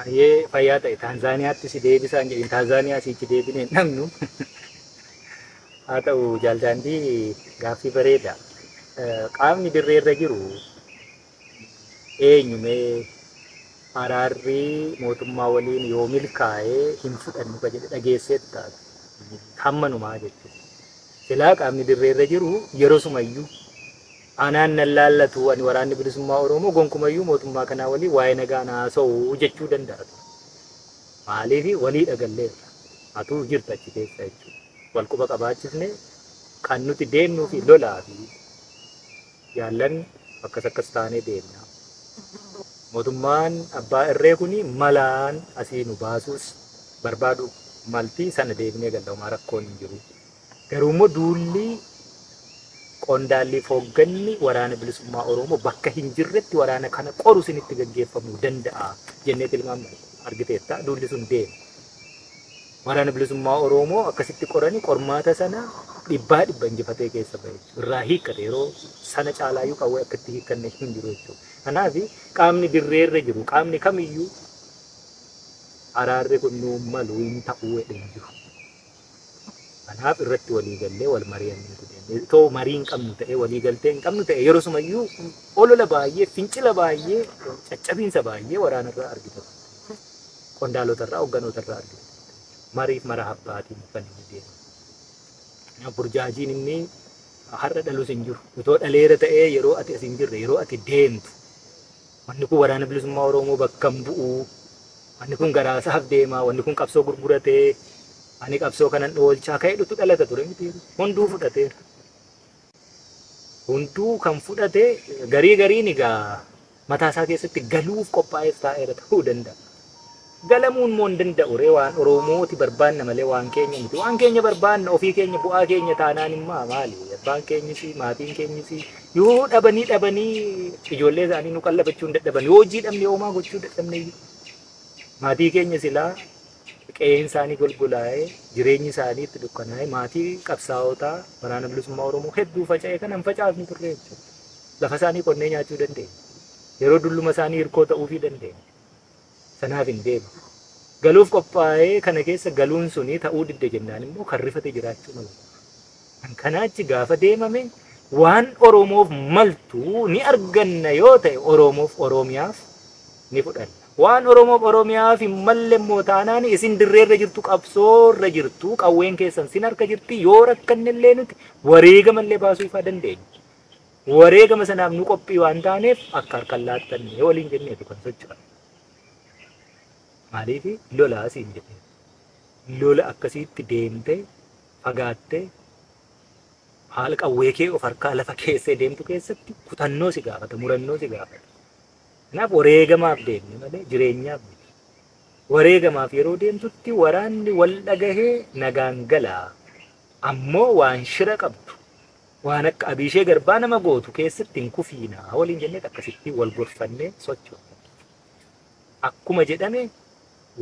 Ayyee, fayyaa ta'e. Taanzaaniyaatti si deebisaan jedhin, Taanzaaniyaa sichi deebinee hin dhabnu. Haa ta'u, jaaldaandii, gaaffii bareeda. Qaamni dirree irra jiru eenyumee araarri mootummaa waliin yoo milkaa'ee hin fudhannu ka jedhe dhageesseetta hammanumaa jechuudha. Silaa qaamni dirree irra jiru yeroo sumayyuu anaan nan laallatu, ani Waraanni Bilisummaa Oromoo gonkumayyuu mootummaa kanaa waliin waa'ee nagaa haasa'u jechuu danda'a. Maaliif? Walii dhagalleerra. Atuu jirta achi keessa jechuudha. Wal quba qabaachisne kan nuti deemnuu fi lolaa fi jaallan akkas akkas taanee deemna. Mootummaan abbaa irree kuni malaan asii nu baasuus barbaadu maltii sana deebinee galla, homaa rakkoon hin jiru. Garuu immoo duulli qondaalli foogganni Waraana Bilisummaa Oromoo bakka hin jirretti waraana kana qoru isinitti gaggeeffamuu danda'a jennee tilmaamna, argiteetta, duulli sun deema. Waraana Bilisummaa Oromoo akkasitti qoranii qormaata sana dhibbaa dhibba injifatee keessa bahe, irraa hiikkate. Yeroo sana caalaayyuu qawwee akkatti hiikkanne hin jiru jechuudha. Kanaaf qaamni dirreerra jiru, qaamni kamiyyuu araarri kun nuu malu hin ta'uu jedhee hin jiru. Kanaaf irratti walii gallee wal mari'anneetu deemne. Itoo marii hin qabnu ta'ee, walii galtee hin qabnu ta'e, yeroo sumayyuu olola baay'ee, fincila baay'ee, caccabiinsa baay'ee waraanarraa argita. Qondalotarraa, hoogganotarraa argita. Mariif mara abbaatiin kan inni deemu. Burjaajiin inni har'a dhalus hin jiru. Itoo dhaleera ta'ee, yeroo ati as hin jirre, yeroo ati deemtu, wanni kun Waraana Bilisummaa Oromoo bakka hin bu'u. Wanni kun garaasaaf deema. Wanni kun qabsoo gurguratee, ani qabsoo kanan oolchaa ka'ee dhutu dhalata ture miti. Hunduu fudhateera. Hunduu kan fudhate, garii gariin egaa mataa isaa keessatti galuuf qophaa'ees taa'eera ta'uu danda'a. Galamuun immoo hin danda'u ree, waan Oromooti barbaanna malee waan keenya miti. Waan keenya barbaanna, ofii keenya bu'aa keenya taanaan immoo maali? Abbaan keenyis, maatiin keenyis yoo dhabanii dhabanii ijoollee isaanii nu qallabachuu hin dadhaban. Yoo hojii dhabne, homaa gochuu dadhabne iyyuu. Maatii keenya silaa qe'een isaanii golgolaa'ee, jireenyi isaanii itti dukkanaa'ee, maatii qabsaa'otaa Waraana Bilisummaa Oromoo hedduu faca'e kana hin facaafnu turre jechuudha. Lafa isaanii qonnee nyaachuu dandeenya. Yeroo dulluma isaanii hirkoo ta'uufii dandeenya. Sanaaf hin deemu. Galuuf qophaa'ee kana keessa galuun suni ta'uu didde jennaan immoo kan rifate jiraachuu mala. Kan kanaachi gaafa deemame waan Oromoof maltu ni arganna yoo ta'e Oromoof Oromiyaaf ni fudhanna. Waan Oromoof Oromiyaaf hin malle immoo taanaan, isin dirreerra jirtu, qabsoorra jirtu, qawween keessan sin harka jirti, yoo rakkannellee nuti wareegamallee baasuufaa dandeenya. Wareegama sanaaf nu qophii waan taaneef akka harkaan laattanne waliin jenneetu kan socho'an. Maaliif? Lola asiin jedhee. Lola akkasiitti deemtee fagaattee haala qawwee kee of harkaa lafa keessee deemtu keessatti kutannoo si gaafata, murannoo si gaafata. Kanaaf wareegamaaf deemne malee jireenyaaf miti. Wareegamaaf yeroo deemtutti waraanni wal dhagahee nagaan galaa. Ammoo waan shira qabdu, waan akka abiishee garbaa nama gootu keessatti hin kufiinaa waliin jennee akkasitti wal gorfannee sochoona. Akkuma jedhame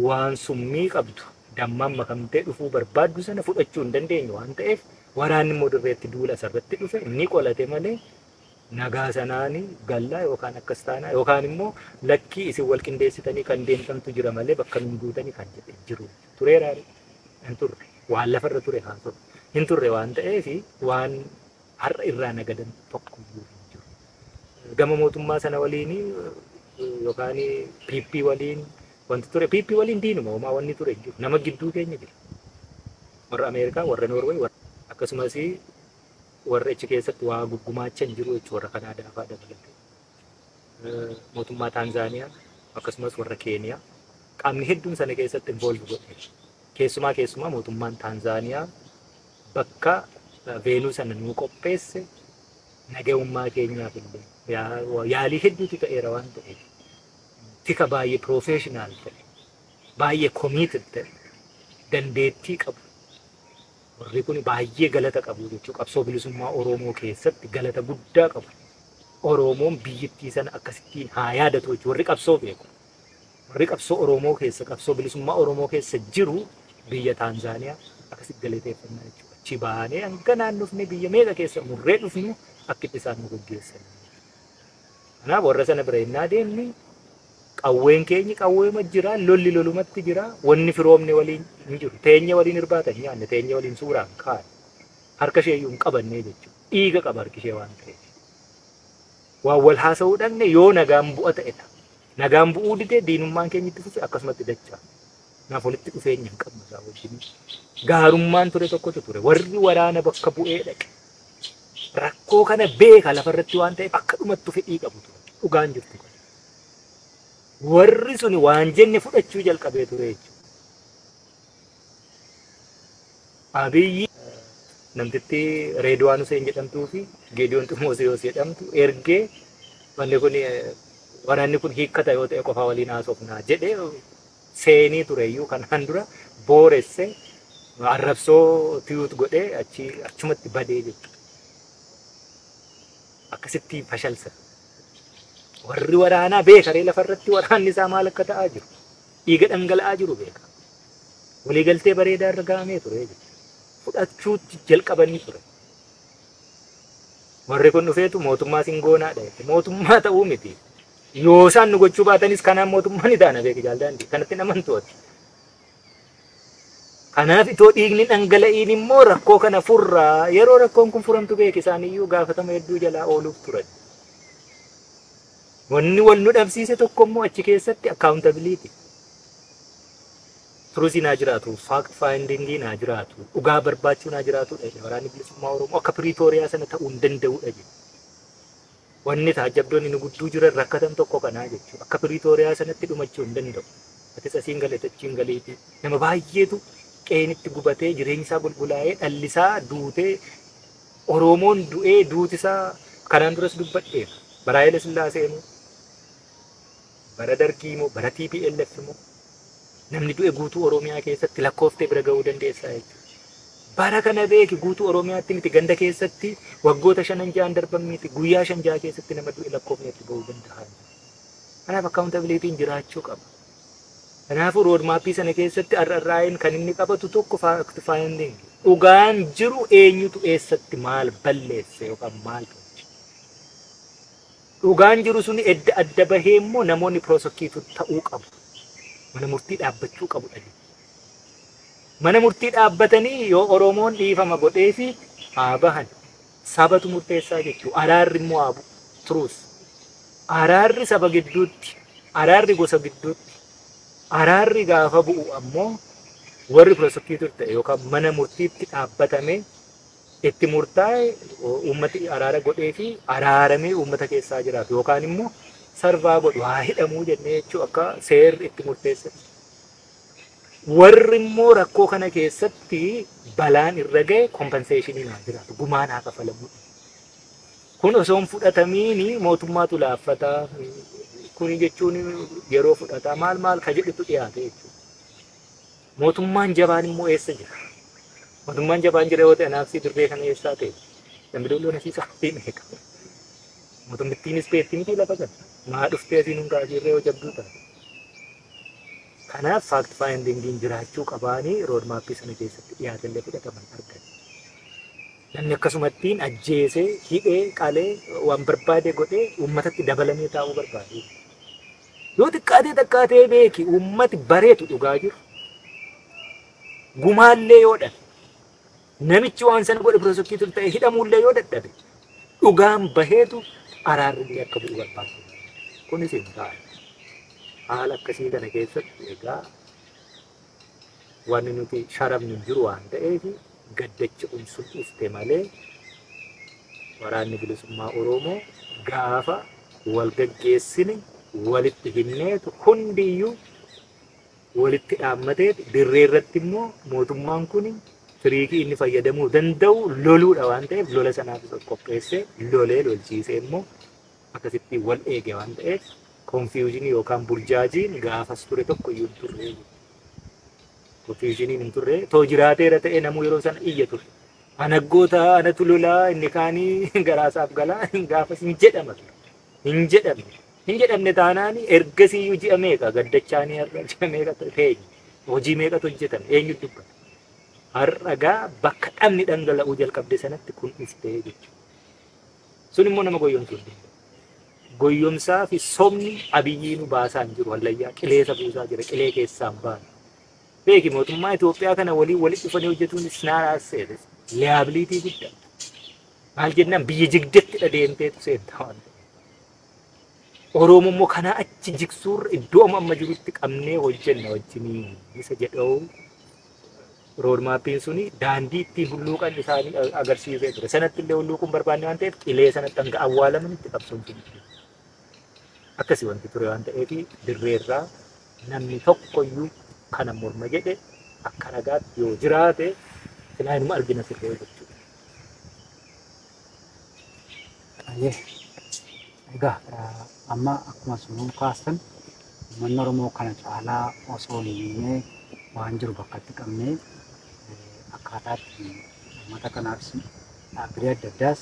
waan summii qabdu dammaan makamtee dhufuu barbaaddu sana fudhachuu hin dandeenyu waan ta'eef, waraanni immoo dirreetti duula isarratti dhufe ni qolate malee nagaa sanaani gallaa yookaan akkas taanaa yookaan immoo lakkii isin wal qindeessitanii kan deemtantu jira malee bakka nun guutanii kan jedhe jiru. Tureeraa hin turre, waan lafarra ture haa ture hin turre waan ta'eef waan har'a irraa nagadan tokko iyyuu hin jiru. Gama mootummaa sana waliin yookaan PP waliin wanti ture, PP waliin diinuma, homaa wanni ture hin jiru. Nama gidduu keenya jira. Warra Ameerikaa, warra Noorweey, akkasumas warra achi keessatti waa guggumaachan jiru jechuudha, warra Kanaadaa fa'aa dabalatee. Mootummaa Taanzaaniyaa akkasumas warra Keeniyaa, qaamni hedduun sana keessatti involve godhe. Keessumaa keessumaa mootummaan Taanzaaniyaa bakka venue sana nuu qopheesse, nagahummaa keenyaaf illee yaalii hedduutu ta'eera waan ta'eef, tika baay'ee professional ta'e, baay'ee committed ta'e, dandeettii qabu. Warri kun baay'ee galata qabu jechuudha. Qabsoo bilisummaa Oromoo keessatti galata guddaa qabu. Oromoon biyyittii sana akkasittiin haa yaadatu jechuudha. Warri qabsoo beeku. Warri qabsoo Oromoo keessa, qabsoo bilisummaa Oromoo keessa jiru biyya Taanzaaniyaa akkasitti galateeffannaa jechuudha. Achi baanee hanga naannofne biyya meeqa keessa murree dhufnu akkitti isaan nu gaggeessan. Kanaaf warra sana bira innaa deemne qawween keenya qawweema jira, lolli lolumatti jira, wanni firoomne waliin hin jiru. Teenya waliin irbaatan nyaanne, teenya waliin suuraan kaa'e. Harka ishee iyyuu hin qabannee jechuudha. Dhiiga qaba harki ishee waan ta'eef. Waan wal haasa'uu dhaqne yoo nagaan bu'a ta'edha. Nagaan bu'uu didee diinummaan keenya itti fufe akkasumatti dachaa. Kanaaf walitti dhufeenya hin qabnu isaa wajjin. Gaarummaan ture tokkotu ture. Warri waraana bakka bu'ee dhaqe. Rakkoo kana beeka lafarratti waan ta'eef akka dhumattu fedhii qabu ture. Dhugaan jirtu kana. Warri suni waan jenne fudhachuu jalqabee ture jechuudha. Abiyyi namtitti Reedwaan Hussein jedhamtuu fi Geediyoon Ximooseyoos jedhamtu ergee wanni kun waraanni kun hiikkata yoo ta'e qofa waliin haasofnaa jedhee seenii tureyyuu kanaan dura booresse arrabsoo tiyuut godhee achi achumatti badee jechuudha. Akkasitti fashalsa. Warri waraanaa beekaree lafarratti waraanni isaa maal akka ta'aa jiru. Dhiiga dhangala'aa jiru beeka. Waliigaltee bareedaa irra gahamee ture jechuudha. Fudhachuutti jalqabanii ture. Warri kun dhufeetu mootummaa singoonaadha jechuudha. Mootummaa ta'uu miti. Yoo isaan nu gochuu baatanis kanaan mootummaa ni taana beeki jaaldaandii. Kanatti amantooti. Kanaaf itoo dhiigni dhangala'iin immoo rakkoo kana furraa yeroo rakkoon kun furamtu beeki isaaniyyuu gaafatama hedduu jalaa ooluuf turan. Wanni wal nu dhabsiise tokko immoo achi keessatti accountability. Truth naa jiraatu, fact finding naa jiraatu, dhugaa barbaachuu naa jiraatudha. Waraanni bilisummaa Oromoo akka Piriitooriyaa sana ta'uu hin danda'udha jedhe. Wanni taajjabdoonni nu gudduu jiran rakkatan tokko kanaa jechuudha. Akka Piriitooriyaa sanatti dhumachuu hin danda'u. Atis asiin galee achiin galeeti. Nama baay'eetu qeenitti gubatee jireenyi isaa gulgulaa'ee dhalli isaa duutee Oromoon du'ee duuti isaa kanaan duras dubbadheera. Bara Haayile Sillaasee immoo bara Dargii immoo bara TPLF immoo namni du'e guutuu Oromiyaa keessatti lakkooftee bira ga'uu dandeessaa jechuudha. Bara kana beeki guutuu Oromiyaatti miti ganda keessatti waggoota 5-6 darban miti guyyaa 5-6 keessatti nama du'e lakkoofne itti ga'uu danda'a. Kanaaf accountability'n jiraachuu qaba. Kanaafuu roadmapii sana keessatti RRI'n kan inni qabatu tokko fact finding. Dhugaan jiru eenyutu eessatti maal balleesse yookaan maal tolche. Dhugaan jiru suni edda adda bahee immoo namoonni prosecute ta'uu qabu. Mana murtii dhaabbachuu qabu dha. Mana murtii dhaabbatanii yoo Oromoon dhiifama godhee fi haa bahan. Sabatu murteessaa jechuudha. Araarri immoo haa bu'u. Truth. Araarri saba gidduutti, araarri gosa gidduutti, araarri gaafa bu'u ammoo warri prosecutor ta'e yookaan mana murtiitti dhaabbatamee itti murtaa'e uummati araara godhee fi araaramee uummata keessaa jiraatu yookaan immoo sarvaa godhu haa hidhamuu jennee jechuu akka seerri itti murteesse. Warri immoo rakkoo kana keessatti balaan irra ga'e kompenseeshiniin haa jiraatu gumaan haa kafalamuu. Kun osoo hin fudhatamiin mootummaatu laaffataa kuni jechuun yeroo fudhataa maal maal ka jedhutu dhiyaate jechuudha. Mootummaan jabaan immoo eessa jira? Mootummaan jabaan jira yoo ta'e anaaf si dirree kana eessaa ta'e? Dambidoolloon asii sa'aatii meeqa? Mootummittiinis beekti miti lafa kana. Maa dhuftee asiin hundaa asiirree yoo jabduu taate. Kanaaf fact findingiin jiraachuu qabaanii roadmapii sana keessatti dhiyaatellee fudhataman argan. Namni akkasumattiin ajjeesee, hidhee, qalee, waan barbaade godhee uummatatti dabalamee taa'uu barbaade. Yoo xiqqaatee xiqqaatee beeki uummati bareetu dhugaa jiru. Gumaallee yoo dhabe namichi waan sana godhe prosecutor ta'e hidhamuullee yoo dadhabe dhugaan baheetu araarri akka bu'u barbaadu. Kunis hin taane. Haala akkasii kana keessatti egaa wanni nuti sharafnu hin jiru waan ta'eef gaddacha sun dhufte malee waraanni bilisummaa Oromoo gaafa wal gaggeessine walitti himneetu hundiyyuu walitti dhaammatee dirree irratti immoo mootummaan kun firiikii inni fayyadamuu danda'u loluudha waan ta'eef lola sanaaf isa qopheessee lolee lolchiisee immoo akkasitti wal eege waan ta'eef konfiyuuzinii yookaan burjaajiin gaafas ture tokko iyyuu hin turre. Konfiyuuziniin hin turre too jiraateera ta'e namuu yeroo sana iyya ture. Anaggoota anatu lolaa inni kaanii garaasaaf galaa gaafas hin jedhama ture. Hin jedhamne. Hin jedhamne taanaan ergasiiyyuu ji'a meeqa gaddachaanii har'a ji'a meeqa teenye hojii meeqatu hojjetame eenyu dubbata. Har'a bakka dhabni dhangala'uu jalqabde sanatti kun dhuftee jechuudha. Sun immoo nama goyyomsuu hin danda'u. Goyyomsaa fi sobni Abiyyi nu baasaa hin jiru hallayyaa qileessa buusaa jira qilee keessaa hin baane. Beeki mootummaa Itoophiyaa kana waliin walitti dhufanii hojjetuun isnaaraasseedha. Liyaabiliitii guddaa. Maal jennaan biyya jigdettidha deemteetu seenta waan ta'eef. Oromoo immoo kanaa achi jigsuurra iddoo amma jirutti qabnee hojjenna wajjinii isa jedhamu roodmaappiin suni daandii ittiin hulluuqan isaanii agarsiisee ture. Sanatti illee hulluuquun barbaanne waan ta'eef qilee sanatti hanga awwaalamanitti qabsoon sun. Akkasii wanti ture waan ta'eef dirreerraa namni tokkoyyuu kana morma jedhe akka ragaatti yoo jiraate silaa inuma argina sirree jechuudha. Egaa amma akkuma sunuu kaastan uummanni Oromoo kana caalaa osoo hin hinnee waan jiru bakkatti qabnee akkaataatti uummata kanaafis dhaabbilee adda addaas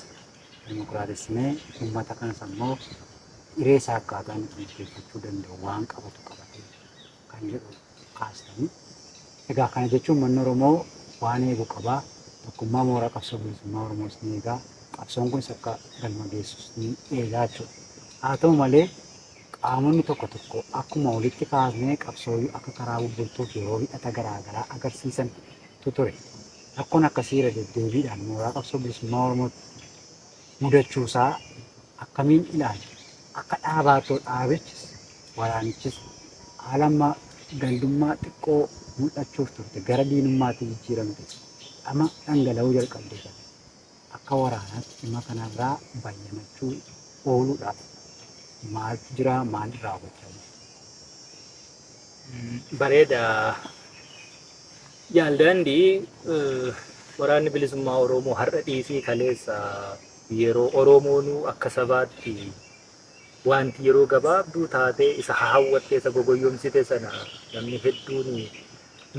dimokiraatessinee uummata kanas ammoo hiree isaa akkaataa inni murteeffachuu danda'u waan qabatu qabatee kan jedhu kaastanii. Egaa kana jechuun uummanni Oromoo waan eegu qabaa. Tokkummaa mooraa qabsoo bilisummaa Oromoos ni eegaa. Qabsoon kunis akka galma geessus ni eegaa jechuudha. Haa ta'u malee qaamonni tokko tokko akkuma walitti kaasnee qabsoo akka karaa bubbultuuf yeroo hidhata garaagaraa agarsiisantu ture. Rakkoon akkasii irra deddeebiidhaan mooraa qabsoo bilisummaa Oromootti mudachuusaa akkamiin ilaala? Akka dhaabaatoo dhaabichis waraanichis haala amma gandummaa xiqqoo mul'achuuf turte gara diinummaatti jijjiiramte dhama dhangala'uu jalqabde kana akka waraanaatti dhimma kanarraa bayyanachuu ooluudhaaf maaltu jira maal raawwachaa jira? Bareeda. Yaaldaandii waraanni bilisummaa Oromoo har'a dhiisii kaleessa yeroo Oromoonuu akka sabaatti wanti yeroo gabaabduu taatee isa hawwattee isa gogoyyomsite sana namni hedduun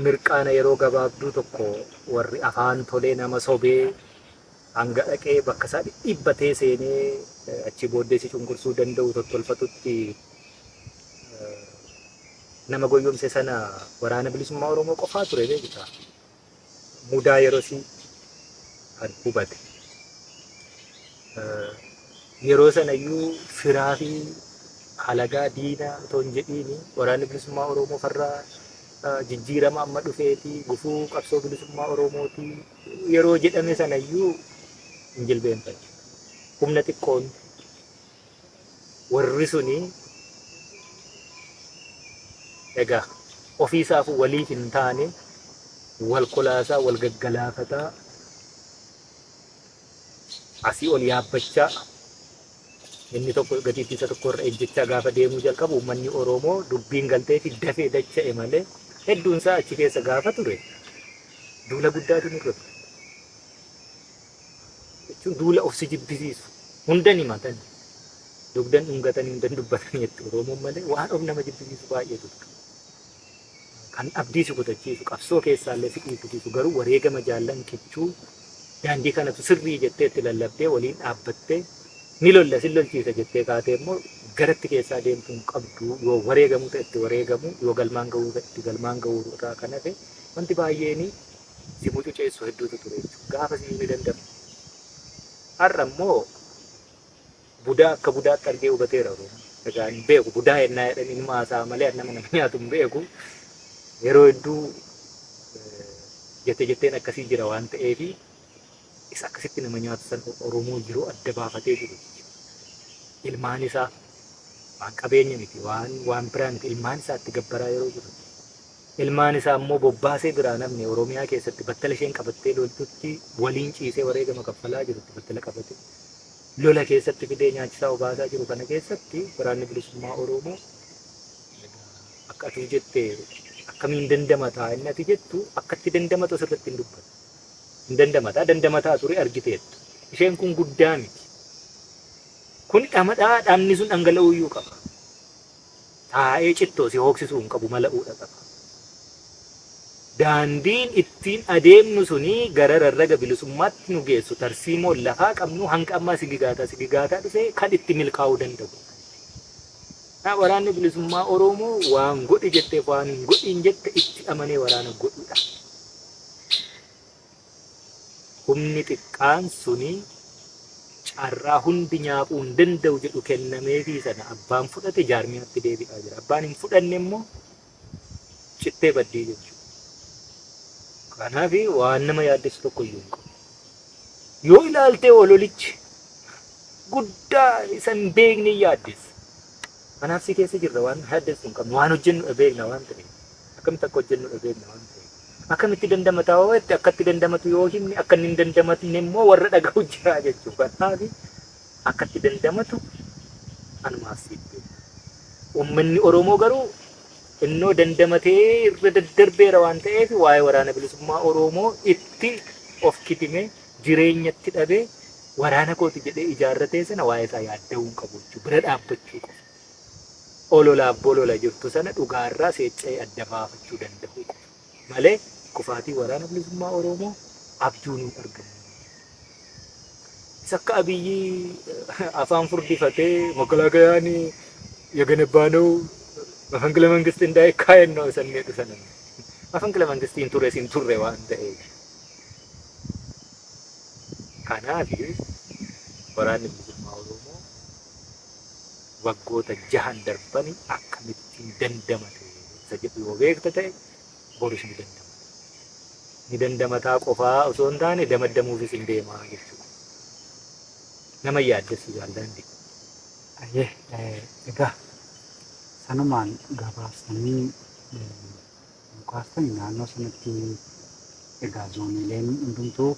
mirqaana yeroo gabaabduu tokko warri afaan tolee nama sobee hanga dhaqee bakka isaa dhibbatee seenee achi booddee si cunqursuu danda'u tottolfatutti nama goyyomse sana waraana bilisummaa Oromoo qofaa ture beektaa. Mudaa yeroo si kan hubate. Yeroo sanayyuu firaa fi halagaa diinaa otoo hin jedhiin waraanni bilisummaa Oromoo farra jijjiirama amma dhufeetii gufuu qabsoo bilisummaa Oromootii yeroo jedhame sanayyuu hin jilbeenfanne. Humna xiqqoon warri suni egaa ofiisaafuu waliif hin taane wal kolaasaa wal gaggalaafataa asii ol yaabbachaa inni tokko gatiittii isa tokko irra ejjechaa gaafa deemuu jalqabu uummanni Oromoo dubbiin galtee fi dafee dacha'e malee hedduun isaa achi keessa gaafa ture duula guddaatu nurra ture. Jechuun duula of si jibbisiisu hundan himatan dugdan dhungatanii hundan dubbatanii jetti Oromoon malee waan of nama jibbisiisu baay'eetu ture. Kan abdii si kutachiisu qabsoo keessaallee si dhiibbisiisu garuu wareegama jaallan kichuu daandii kanatu sirrii jettee itti lallabdee waliin dhaabbattee ni lolla si lolchiisa jettee kaatee immoo garatti keessaa deemtuu hin qabdu yoo wareegamuu ta'e itti wareegamu yoo galmaan ga'uu ta'e itti galmaan ga'uu irraa kan hafe wanti baay'een si mucuceessu hedduutu ture jechuudha. Gaafa si ni danda'amu. Har'a immoo budaa akka budaatti argee hubateera Oromoo. Egaa hin beeku budaa ennaa jedhanii nama haasa'a malee nama nama nyaatu hin beeku. Yeroo hedduu jette jetteen akkasii jira waan ta'eefi isa akkasitti nama nyaatu san Oromoo yeroo adda baafatee jiru. Ilmaan isaa waan qabeenya miti waan biraa miti ilmaan isaa itti gabbaraa yeroo jiru. Ilmaan isaa immoo bobbaasee biraa namni Oromiyaa keessatti battala isheen qabattee loltutti waliin ciisee wareegama kaffalaa jirutti battala qabate. Lola keessatti fidee nyaachisaa obaasaa jiru kana keessatti waraanni bilisummaa Oromoo akka ati jette akkamiin dandamataa inni ati jettu akkatti dandamatu asirratti hin dubbatu. Hin dandamataa dandamataa ture argiteettu. Isheen kun guddaa miti. Kun dhamadhaa dhamni sun dhangala'uu iyyuu qaba. Taa'ee cittoo si hooksisuu hin qabu mala'uudha qaba. Daandiin ittiin adeemnu suni gara rarraga bilisummaatti nu geessu tarsiimoo lafaa qabnu hanga ammaa sigigaataa dhufee kan itti milkaa'uu danda'u. Waraanni bilisummaa Oromoo waan godhi jetteef waan hin godhin jette itti amanee waraana godhudha. Humni xiqqaan suni carraa hundi nyaapuu hin danda'u jedhu kennameefii sana abbaan fudhate jaarmiyaatti deebi'aa jira. Abbaan hin fudhanne immoo cittee baddii jechuudha. Kanaaf waan nama yaaddessu tokko iyyuu hin qabu. Yoo ilaalte ololichi guddaa isa hin beekne yaaddessa. Kanaaf si keessa jirra waan yaaddessu hin qabnu, waan hojjennu beekna waan ta'eef. Akkamitti akka hojjennu beekna waan ta'eef. Akkamitti dandamataa yoo jette akkatti dandamatu yoo himne akka inni hin dandamatne immoo warra dhaga'u jira jechuudha. Kanaaf akkatti dandamatu anumaaf siif beekna. Uummanni Oromoo garuu innoo dandamatee irra daddarbeera waan ta'eef waa'ee waraana bilisummaa Oromoo itti of kitime jireenyatti dhabee waraana kooti jedhee ijaarratee sana waa'ee isaa yaadda'uu hin qabu jechuudha. Bira dhaabbachuu qofa. Ololaaf bolola jirtu sana dhugaarraa seecca'ee adda baafachuu danda'uu qofa. Malee kufaatii waraana bilisummaa Oromoo abjuun hin argamu. Isa akka Abiyyi afaan furdifatee መከላከያን የገነባ ነው መፈንቅለ መንግስት እንዳይካሄድ ነው ሰኔ ሰነ መፈንቅለ መንግስት hin turre sin turre waan ta'eef. Kanaaf waraanni bilisummaa Oromoo waggoota jahan darbani akkamittiin dandamate isa jedhu yoo beekta ta'e boris ni dandamata. Ni dandamataa qofaa osoo hin taane damaddamuufis hin deemaa jechuudha. Nama yaaddessu jaalladhi. Ayyee, egaa sanumaan gabaabsanii mukaastani naannoo sanatti egaa zooniileen hundumtuu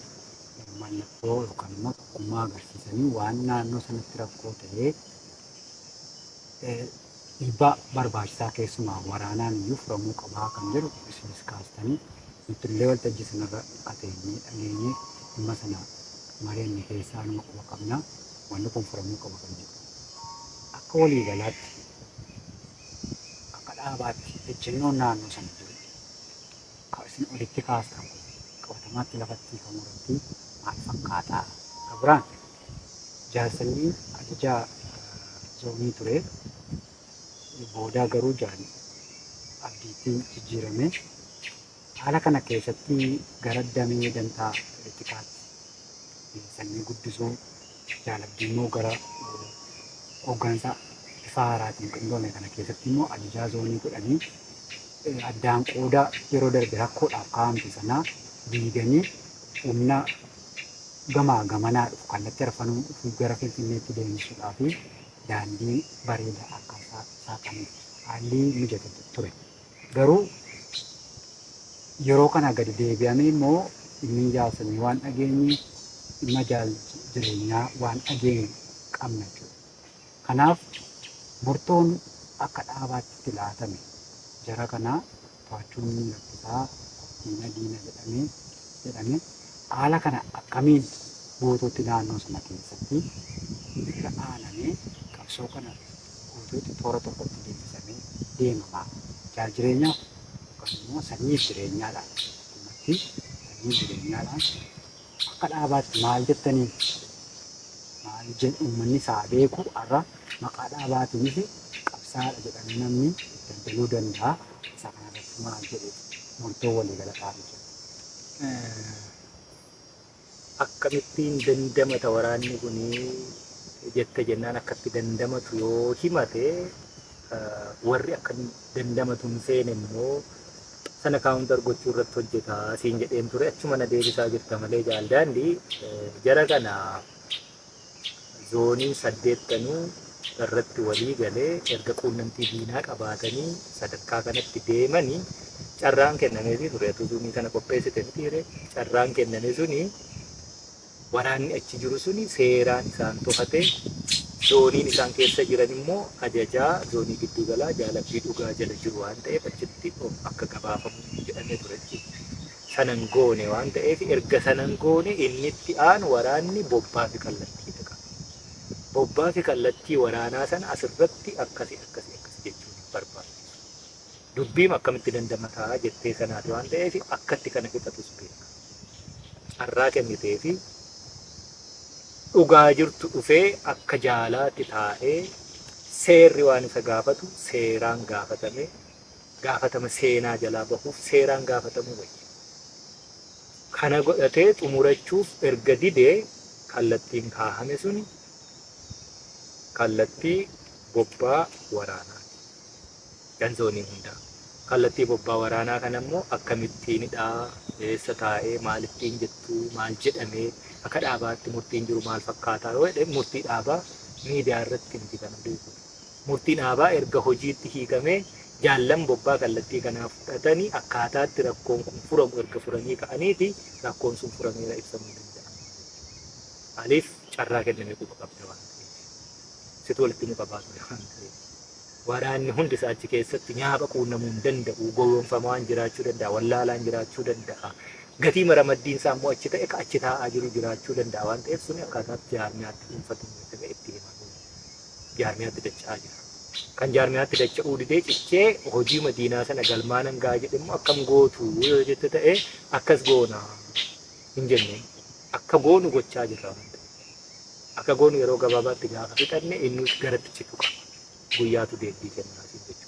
mallattoo yookaan immoo tokkummaa agarsiisanii waan naannoo sanatti rakkoo ta'ee dhiibbaa barbaachisaa keessumaa waraanaan iyyuu furamuu qabaa kan jedhu isinis kaastanii nuti illee waltajjii sanarra ateenyee dhageenyee dhimma sana mareenni keessaa numa quba qabna wanni kun furamuu qaba kan jedhu. Akka waliigalaatti akka dhaabaatti ejjennoon naannoo sana jiru kan isin olitti kaastan kun qabatamaatti lafatti hiikamuu irratti maal fakkaataa? Kan biraan jaarsanii ajajaa zoonii ture boodaa garuu jaal Abdiitiin jijjiirame haala kana keessatti gara damee dantaa politikaatti sanyii guddisuu jaal Abdii immoo gara hooggansa bifa haaraatiin qindoome kana keessatti immoo ajajaa zoonii godhanii addaan qooda yeroo darbe rakkoodhaaf kaa'amte sanaa diiganii humna gamaa gamanaa dhufu kallattii arfanuu dhufu gara Finfinneetti deemsisuudhaa fi daandii bareedaa akka saaqame haalli mijate ture. Garuu yeroo kana gadi deebi'amee immoo dhimmi jaarsanii waan dhageenye dhimma jaal jireenyaa waan dhageenye qabna jechuudha. Kanaaf murtoon akka dhaabaatti itti laatame jara kanaa to'achuun ni rakkisaa diina diina jedhamee haala kana akkamiin guutuutti naannoo sana keessatti irra aanamee qabsoo kana guutuutti toora tokkotti deebisamee deemamaa. Jaal jireenyaaf yookaan immoo sanyiif jireenyaadhaan dhumatti sanyiif jireenyaadhaan akka dhaabaatti maal jettanii maal jedhu uummanni isaa beeku har'a maqaa dhaabaatiinis qabsaadha jedhamee namni daldaluu danda'a. Isa kanarratti maal jedhe murtoo waliigala taa'ee jira. Akkamittiin dandamata waraanni kunii jette jennaan akkatti dandamatu yoo himate warri akka dandamatu hin seene immoo sana kaawuntar gochuu irratti hojjetaa siin jedheen ture achuma na deebisaa jirta malee jaaldaandii jara kana zooniin saddeettanuu irratti walii galee erga quunnamtii diinaa qabaatanii sadarkaa kanatti deemanii carraan kennameefii ture zoonii kana qopheessite mitiire carraan kenname suni waraanni achi jiru suni seeraan isaan to'ate zooniin isaan keessa jiran immoo ajajaa zoonii gidduugalaa Jaalabbii Dhugaa jala jiru waan ta'eef achitti akka gabaafamu jedhamee ture jechuudha. Sanan goone waan ta'eef erga sanan goone inni itti aanu waraanni bobbaa fi kallattii dhaqa. Bobbaa fi kallattii waraanaa sana asirratti akkasi akkasi akkasi jechuun hin barbaachisu. Dubbiin akkamitti dandamataa jettee sanaati waan ta'eef akkatti kana fixatus beeka. Carraa kennitee fi dhugaa jirtu dhufee akka jaalaatti taa'ee seerri waan isa gaafatu seeraan gaafatame gaafatama seenaa jalaa bahuuf seeraan gaafatamuu wayya. Kana godhatee xumurachuuf erga didee kallattiin kaahame sun kallattii bobbaa waraanaa. Kan zoonii hundaa. Kallattii bobbaa waraanaa kana immoo akkamittiinidha? Eessa taa'ee maalittiin jettuu? Maal jedhamee? Akka dhaabaatti murtiin jiru maal fakkaataa yoo jedhe murtii dhaabaa miidiyaa irratti miti kan beeku. Murtiin dhaabaa erga hojiitti hiikamee jaallan bobbaa kallattii kanaa fudhatanii akkaataatti rakkoon kun furamu erga furanii ka'aniiti rakkoon sun furameera ibsamuu danda'a. Maaliif carraa kenname quba qabda waan ta'eef. Situ walitti nu qabaa ture waan ta'eef. Waraanni hundi isaa achi keessatti nyaapha quunnamuu hin danda'u, gowwoomfamaan jiraachuu danda'a, wallaalaan jiraachuu danda'a. Gatii maramaddiin isaa immoo achi ta'e achi taa'aa jiru jiraachuu danda'a waan ta'eef suni akkaataatti jaarmiyaatti dhuunfatu itti himamu. Jaarmiyaatti dacha'aa jira. Kan jaarmiyaatti dacha'uu didee cichee hojii madiinaa sana galmaan gahaa jedhe immoo akkam gootu yoo jette ta'e akkas goona hin jenne akka goonu gochaa jirra waan ta'eef. Akka goonu yeroo gabaabaatti gaafa fixanne inni garatti citu qaba. Guyyaatu deebii kennaa jechuudha.